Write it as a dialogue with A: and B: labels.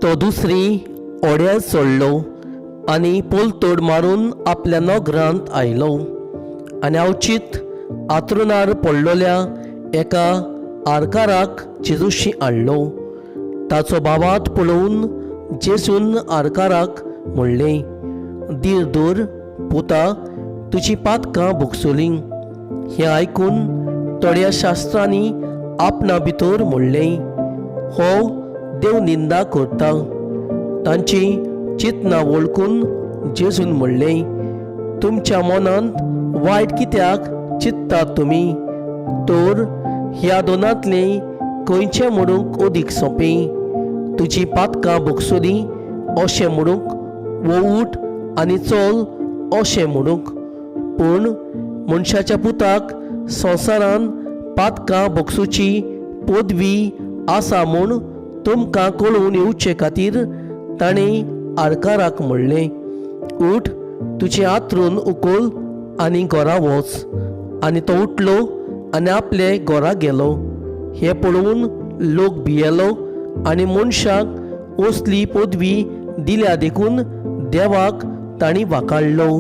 A: तो दुसरी ओड्यार चडलो आनी पोलतोड मारून आपल्या नगरांत आयलो आनी अवचीत आतरुणार पडलोल्या एका आरकाराक जेजूशी हाडलो. ताचो बावात पळोवन जेजून आरकाराक म्हणलें, धीर दवर पुता, तुजी पातकां भोगसलीं. हें आयकून थोड्या शास्त्रांनी आपणा भितर म्हणलें, हो देव निंदा करता. तांची चिंतना वळखून जेजून म्हणलें, तुमच्या मनांत वायट कित्याक चिंततात तुमी? तर ह्या दोनांतलें खंयचें म्हणूंक अदीक सोंपें, तुजी पातकां भोगसलीं अशें म्हणूंक, वो उठ आनी चल अशें म्हणूंक? पूण मनशाच्या पुताक संवसारान पातकां भोगसुची पदवी आसा म्हूण तुमकां कळून येवचे खातीर ताणें आरकाराक म्हणलें, उठ, तुजें आतरून उखल आनी घरा वच. आनी तो उठलो आनी आपले घरा गेलो. हें पळोवन लोक भियेलो आनी मनशाक असली पदवी दिल्या देखून देवाक तांणी वाकाडलो.